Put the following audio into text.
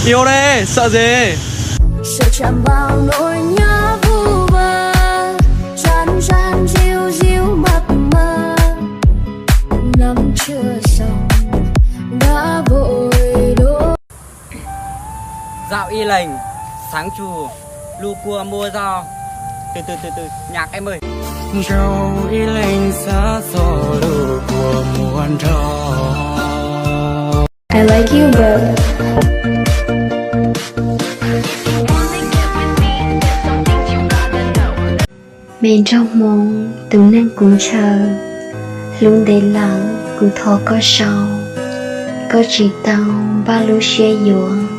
Yêu đây, sợ gì? Sợ chạm vào nỗi nhớ vu vơ, chán chán díu díu mập mờ, nắng chưa sầu đã vội đổ. Dạo Y Lành sáng trù lu cua mua rau. Từ từ từ từ, nhạc em ơi. Dạo Y Lành sáng trù lu cua mua rau. I like you, but me nraug hmoob tus neeg kuv ntshaw, hlub ntev lawm kuv thov koj sau, koj tsis tau npaj lub siab yuav.